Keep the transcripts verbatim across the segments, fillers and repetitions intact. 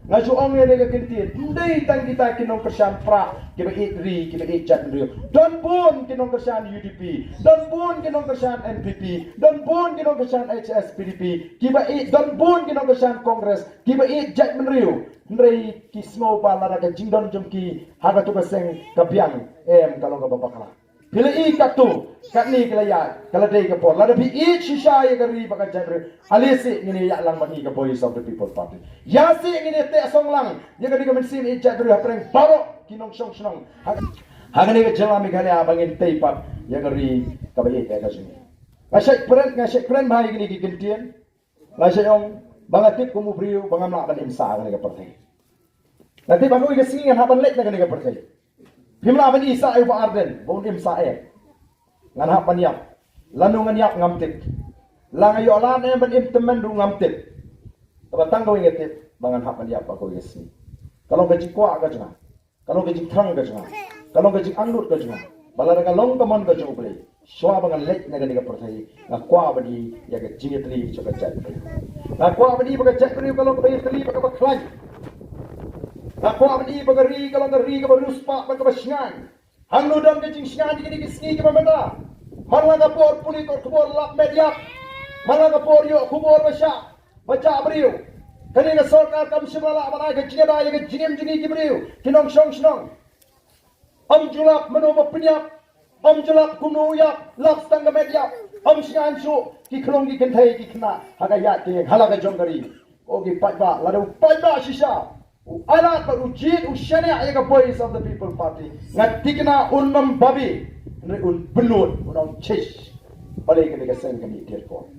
Nga ju ong ïa kane ka kyntien, ym dei tang kita ki nongkyrshan prah kiba ïeit ri, kiba ïeit jaitbynriew. Don bun ki nongkyrshan U D P, don bun ki nongkyrshan N P P, don bun ki nongkyrshan H S P D P, kiba ïeit, don bun ki nongkyrshan Congress kiba ïeit jaitbynriew. Hynrei ki sngew ba lada ka jingdon jong ki ha katu ka seng ka biang, em, ka long kaba bakla. Phi la i katu, katne ka la ïaid, ka la dei ka por. Lada phi ïeit shisha ïa ka ri bad ka jaitbynriew, ale seh ngin ïaid lang bad ngi ka Voice of the People Party. Ïa seh ngin ïa teh song lang ïa kane ka mynsiem ïeit jaitbynriew hapdeng baroh ki nongshong shnong ha, ha kane ka jylla Meghalaya, ba ngin tei pat ïa ka ri kaba ïeit ïa ka jong ngi. Nga shait kren, nga shait kren bha ïa kine ki kyntien. Nga shait ong ba nga tip kum u briew ba ngam lah ban im sah ha kane ka pyrthei. Nga tip ba kawei ka sngi ngan hap ban leit na kane ka pyrthei. Phim lah ban i sah ïa u Bah Ardent ba un im sah em. Ngan hap ban ïap. Lano ngan ïap ngam tip. La nga ïoh lad em ban im tymmen ruh ngam tip. Tangba tang kawei nga tip, ba ngan hap ban ïap ha kawei ka sngi. Ka long ka jingkwah ka jong nga, ka long ka jingthrang ka jong nga, ka long ka jingangnud ka jong nga, ba lada ka long ka mon ka jong U Blei, shuwa ba ngan leit na kane ka pyrthei, nga kwah ban i ïa ka jingïatylli jong ka jaitbynriew. Nga kwah ban i ba ka jaitbynriew ka long kaba ïatylli bad kaba khlaiñ. Nga kwah ban i ba ka ri ka long ka ri kaba riewspah bad kaba shngaiñ. Hangno don ka jingshngaiñ ha kine ki sngi kiba mynta? Man la ka por pule kot khubor lap met ïap, man la ka por ïoh khubor ba shah, ba shah briew. Kane ka sorkar kam shym la lah ban ai ka jingïada ïa ka jingim jong ngi ki briew, ki nongshong shnong. Ym ju lap mano ba pynïap, ym ju lap kumno ïap, lap tang ka met ïap. Ym shngaiñ shuh, ki khlong ki kynthei ki khynnah ha ka ïaid ka ïeng ha la ka jong ka ri. Ko ki paidbah, lada u paidbah shisha u ailad bad u jied u shaniah ïa ka Voice of the People Party, nga thikna un ym babe, hynrei un bynnud, un ong, "Chish, balei kane ka seng ka mih tiar ko?"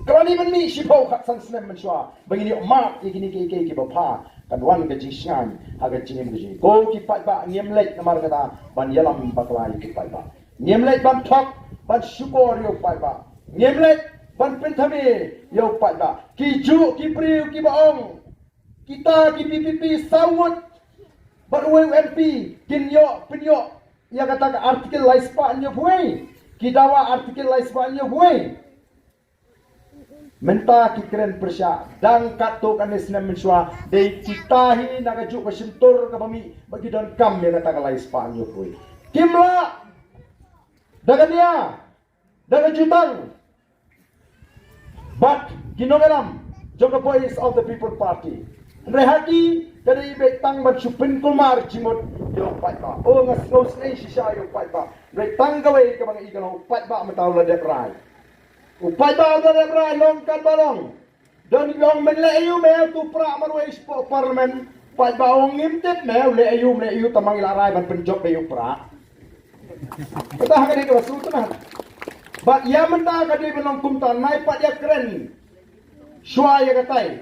Ka la dei ban mih shiphew khatsan snem mynshuwa ba ngin ïoh mad ïa kine kiei kiei kiba bha. Kan wan ka jingshngaiñ ha ka jingim ka jong ngi. Ko ki paidbah, ngim leit namar kata ban ïalam bakla ïa ki paidbah. Ngim leit ban thok ban shukor ïa u paidbah. Ngim leit ban pynthame ïa u paidbah. Ki juh ki briew kiba ong, kita ki V P P saw ngut bad uwei u M P kin ïoh pynïoh ïa kata ka Article lai spah hynñiewphew wei. Ki dawa Article lai spah hynñiewphew wei. Mynta ki kren pyrshah, dang katto katne snem mynshuwa, dei kita hi na ka juh ka shyntur kaba mih ba ki donkam ïa kata ka lai spah hynñiewphew wei. Kim lah, da ka nia, da ka jutang bad ki nongïalam jong ka Voice of the People Party. Hynrei ha ki ka dei beit tang ban shu pynkulmar jingmut ïa u paidbah. O, nga sngewsynei shisha ïa u paidbah. Hynrei tang kawei kaba nga i ka long, u paidbah mynta u la dep rai. U paidbah u la dep rai long katba long. Don ki ong, "Men leh aïu me u tu prah marwei shapoh Parliament?" Paidbah ong, "Ngim tip me u leh aïu, me leh aïu, tangba ngi la rai ban pynjop ïa u prah." Kata ha ka dei kaba sngewtynnat. Bad ïa mynta ka dei ban long kumta, nai pat ïa kren shuwa ïa katai.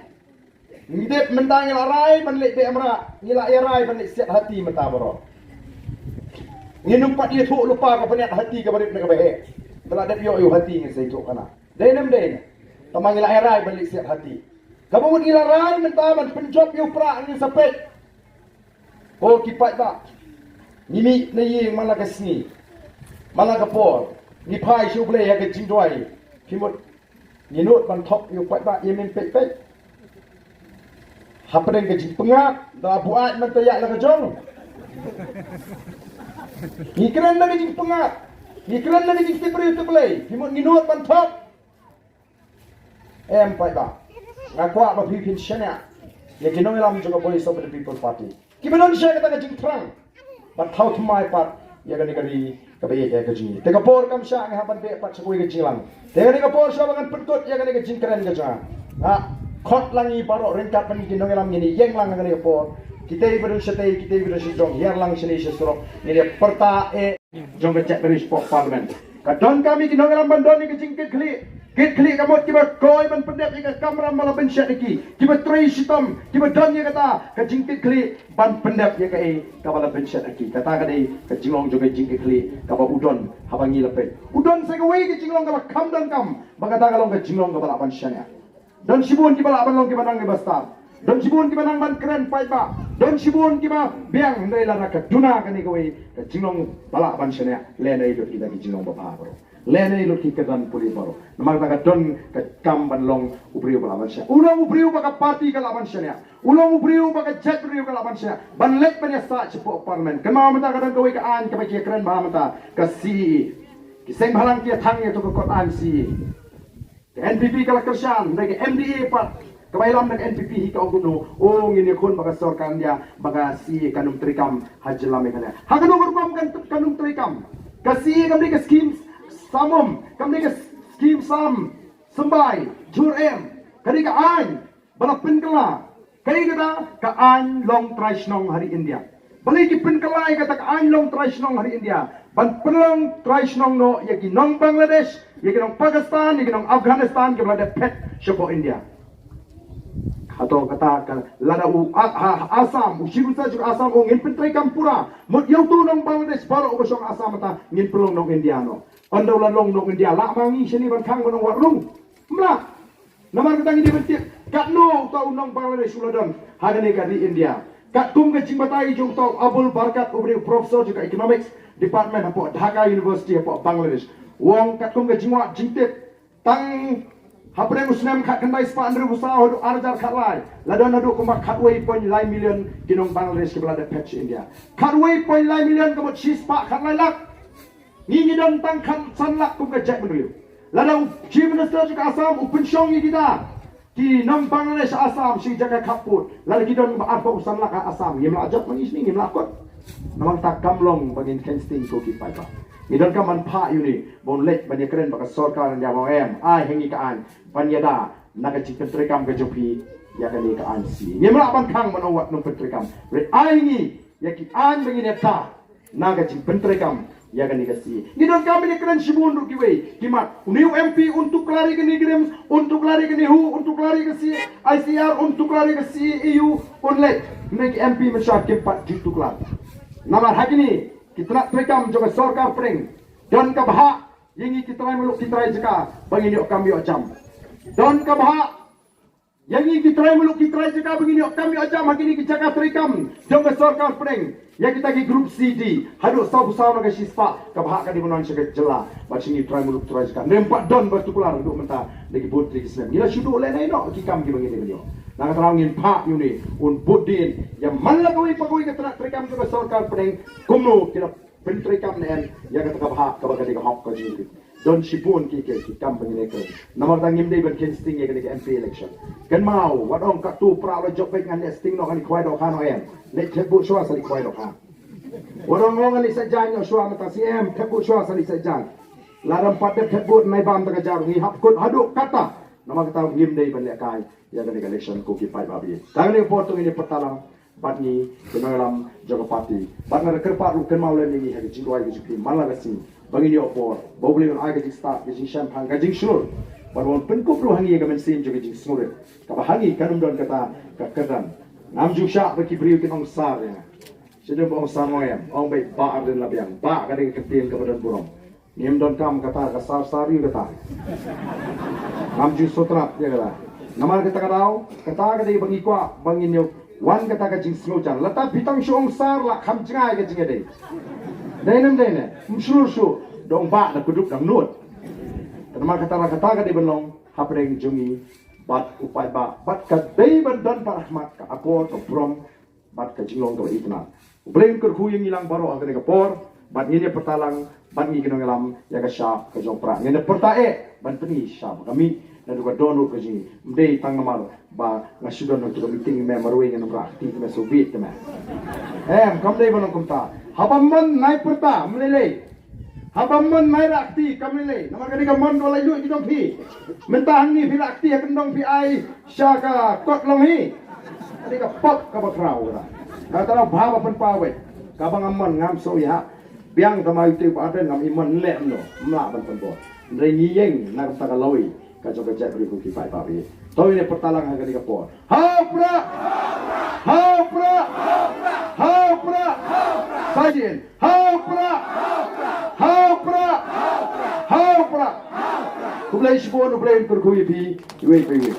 Ngi dep mynta ngi la rai ban leit beh mrad, ngi la ïa rai ban leit siat hati mynta baroh. Ngin ym pat ïathuh lypa ka bniat hati kaba rit na kaba heh. Ba la dep ïoh ïa u hati ngin sa ïathuh kana. Dei ne ym dei ne? Tangba ngi la ïa rai ban leit siat hati. Kaba mut ngi la rai mynta ban pynjop ïa u prah ngin sa peit. Ko ki paidbah, ngi mih na ïing man la ka sngi, man la ka por, ngi phai sha U Blei ha ka jingduwai. Phi mut ngi nud ban thok ïa u paidbah ïa myn peit peit? Hapdeng ka jingpyngngad, da buaid mynta ïa la ka jong. Ngi kren na ka jingpyngngad, ngi kren na ka jingtip briew tip Blei. Phi mut ngi nud ban thok? Em paidbah, nga kwah ba phi phin shaniah ïa ki nongïalam jong ka Voice of the People Party kiba don sha kata ka jingthrang ban thaw thymmai pat ïa kane ka ri kaba ïeit ïa ka jong ngi. Te ka por kam shah, nga hap ban beh pat sha kawei ka jingïalang. Te kane ka por shuwa ba ngan pynkut ïa kane ka jingkren ka jong nga, nga khot lang ïa baroh ryngkat bad ngi ki nongïalam, ngin ïeng lang ha kane ka por. Kitei ba don shatei, kitei ba don shajrong, hiar lang shane sha surok, ngin ïa pyrta eh jong ka jaitbynriew shapoh Parliament. Ka donkam ïa ki nongïalam ban don ïa ka jingkitkhlieh. Kit khlieh ka mut kiba koi ban pyndep ïa ka kamram ba la bynshet ïa ki, kiba trei shitom, kiba don ïa kata ka jingkitkhlieh ban pyndep ïa kaei kaba la bynshet ïa ki. Kata ka dei ka jinglong jong ka jingkitkhlieh kaba u don haba ngi la peit. U don sa kawei ka jinglong kaba kham donkam, ba kata ka long ka jinglong kaba lah ban shaniah. Don shibun kiba lah ban long kiba nang kiba stad. Don shibun kiba nang ban kren paidbah. Don shibun kiba biang, hynrei lada ka duna kane kawei ka jinglong ba lah ban shaniah, lehnohei dei kita ki jinglong babha baroh. Lehne lut ki kyrdan pule baroh. Namar kata ka don ka kam ban long u briew ba lah ban shaniah. U long u briew ba ka party ka lah ban shaniah. U long u briew ba ka jaitbynriew ka lah ban shaniah. Ban leit ban ïasaid shapoh parliament. Kynmaw mynta ka don kawei ka aiñ kaba ki ïakren bha mynta ka C A A. Ki seng bhalang ki ïathang ïa kato ka kot aiñ C A A. Ka N P P ka la kyrshan, hynrei ka M D A pat, kaba ïalam da ka N P P hi ka ong kumno, o ngin ïakhun ba ka sorkar India, ba ka C A A kan ym treikam ha jylla Meghalaya. Ha kano ka rukom kan, kan ym treikam? Ka C A A kam dei ka skim sam um, kam dei ka skim sam symbai jur em, ka dei ka aiñ ba la pynkylla. Kaei kata? Ka aiñ long trai shnong ha ri India. Balei ki pynkylla ïa kata ka aiñ long trai shnong ha ri India? Ban pynlong trai shnong noh ïa ki nong Bangladesh, ïa ki nong Pakistan, ïa ki nong Afghanistan kiba la dep phet shapoh India. Hato kata ka lada u A-, ha, ha Assam, u Chief Minister jong Assam u ong ngin pyntreikam pura. Mut ïa uto u nong Bangladesh baroh uba shong Assam mynta ngin pynlong nong India noh. Ynda u la long nong India, lah ma ngi shane ban khang ban ong wat rung? Ym lah. Namar kata ngi dei ban tip katno uta u nong Bangladesh u la don ha kane ka ri India. Katkum ka jingbatai jong uta u Abul Barkat, u briew professor jong ka Economics Department hapoh Dhaka University hapoh Bangladesh, u ong katkum ka jingwad jingtip, tang hapdeng u snem khatkhyndai spah hynriewphew saw haduh ar hajar khatlai, la don haduh kumba khatwei point lai million ki nong Bangladesh kiba la dep phet sha India. Khatwei point lai million ka mut shispah khatlai lak. Ngi ngi don tang khatsan lak kum ka jaitbynriew. Lada u Chief Minister jong ka Assam u pynshong ïa kita ki nong Bangladesh ha Assam sha ki jaka khappud, lada ki don ba arphew san lak ha Assam, ngim lah jop ma ngi shane, ngim lah kut. Namar kata kam long ba ngin kheiñ sting ko ki paidbah. Ngi donkam ban phah ïa une ba un leit ban ïakren bad ka sorkar India ba em, ai ha ngi ka aiñ ban ïada na ka jingpyntreikam ka jong phi ïa kane ka aiñ C A A. Ngim lah ban khang ban ong wat nong pyntreikam. Hynrei ai ha ngi ïa ki aiñ ba ngin ïada na ka jingpyntreikam ïa kane ka C A A. Ngi donkam ban ïakren shibun ruh kiwei ki mat. Une u M P un tuklar ïa kane ka RIMS, un tuklar ïa kane, hu, un tuklar ïa ka C A A, I C R, un tuklar ïa ka C A A U, un leit. Hynrei ki M P mynshuwa kim pat ju tuklar. Namar ha kine ki tnat treikam jong ka sorkar pdeng, don ka bhah ïa ngi ki trai muluk ki trai jaka ba ngin ïoh kam ïoh jam. Don ka bhah ïa ngi ki trai muluk ki trai jaka ba ngin ïoh kam ïoh jam ha kine ki jaka treikam jong ka sorkar pdeng. Ïa kita ki group C D haduh sawphew saw na ka shispah, ka bhah ka dei ban wan sha ka jylla bad sha ngi trai muluk trai jaka. Ym pat don ba tuklar haduh mynta da ki bun tylli ki snem. Ngi la shu duh lehnoh ki kam kiba ngi dei ban ïoh. Na kata ngin phah ïa une un bud dien ïa man la kawei pa kawei ka tnat treikam jong ka sorkar pdeng kumno ki la pyntreikam ne em ïa kata ka bhah kaba ka dei ka hok ka jong ki. Don shibun ki, ki, ki kam ba ngin ïakren. Namar kata ngim dei ban kheiñ sting ïa kane ka M P election. Kynmaw, wat ong katto pra la jop beit ngan leh sting noh, ngan leh khwai dohkha noh em. Leh thep vote shuwa sa leh khwai dohkha. Wat ong ngan leh sait jaiñ noh shuwa mynta C M, thep vote shuwa sa leh sait jaiñ. Lada ym pat dep thep vote nai bam ta ka jarum, ngi hap kut haduh katta. Namar kata ngim dei ban lehkai ïa kane ka election ko ki paidbah ba ïeit. Tang kane ka por to ngin ïa pyrta lang bad ngi ki nongïalam jong ka party. Bad nga da kyrpad ruh, kynmaw lem ïa ngi ha ka jingduwai ka jong phi man la ka sngi ba ngin ïoh bor, ba U Blei un ai ka jingstad, ka jingshemphang, ka jingshlur, bad ba un pynkup ruh ha ngi ïa ka mynsiem jong ka jingsngewrit kaba ha ngi kan ym don kata ka kyrdan. Ngam ju shah ba ki briew kin ong sar ïa nga. Shadem ba ong sar, ong em, ong beit Bah Ardent la biang. Bah ka dei ka ktien kaba don burom. Ngim donkam kata ka sar sar ïa kata. Ngam ju sngewtynnat ïa kata. Namar kata ka daw, kata ka dei ba ngi kwah ba ngin ïoh wan kata ka jingsngewjan. Lada phi tang shu ong sar la kham jngai ka jingïadei. Dei ne ym dei ne? Ym shlur shuh. Da ong bah, da kuduk dang nud. Namar kata, kata ka dei ban long hapdeng jong ngi bad u paidbah, bad ka dei ban don pat ha khmat ka akor ka burom bad ka jinglong kaba itynnad. U Blei un kyrkhu ïa ngi lang baroh ha kane ka por, bad ngin ïa pyrta lang bad ngi ki nongïalam ïa ka shap ka jong Prah. Ngin ïa pyrta eh ban pyni sha ba ka mih naduh ka dohnud ka jong ngi. Ym dei tang namar ba nga shu don naduh ka meeting, me marwei ngan ym rah kti, te me shu bit te me. Em, kam dei ban long kumta. Haba mon nai pyrta, ym lei lei. Haba mon nai rah kti, kam lei lei. Namar kane ka mon dei la ïuh ki jong phi. Mynta hangne phi rah kti ha kyndong, phi ai sha ka kot long hi. Kane ka pop kaba khraw kata. Kata la bha ba pynpaw wei. Kaba ngam mon ngam sngewthuh. Biang tama ïa u Bah Ardent, ngam i mon leh kumno. Ym lah ban pynbor. Hynrei ngi ïeng na ka bynta ka lawei ka jong ka jaitbynriew kum ki paidbah. To ngin ïa pyrta lang ha kane ka por. Ha u Prah! Ha u Prah! Ha u Prah! Sa shisien. Ha u Prah! Ha u Prah! Ha u Prah! Khublei shibun, U Blei un kyrkhu ïa phi iwei pa iwei.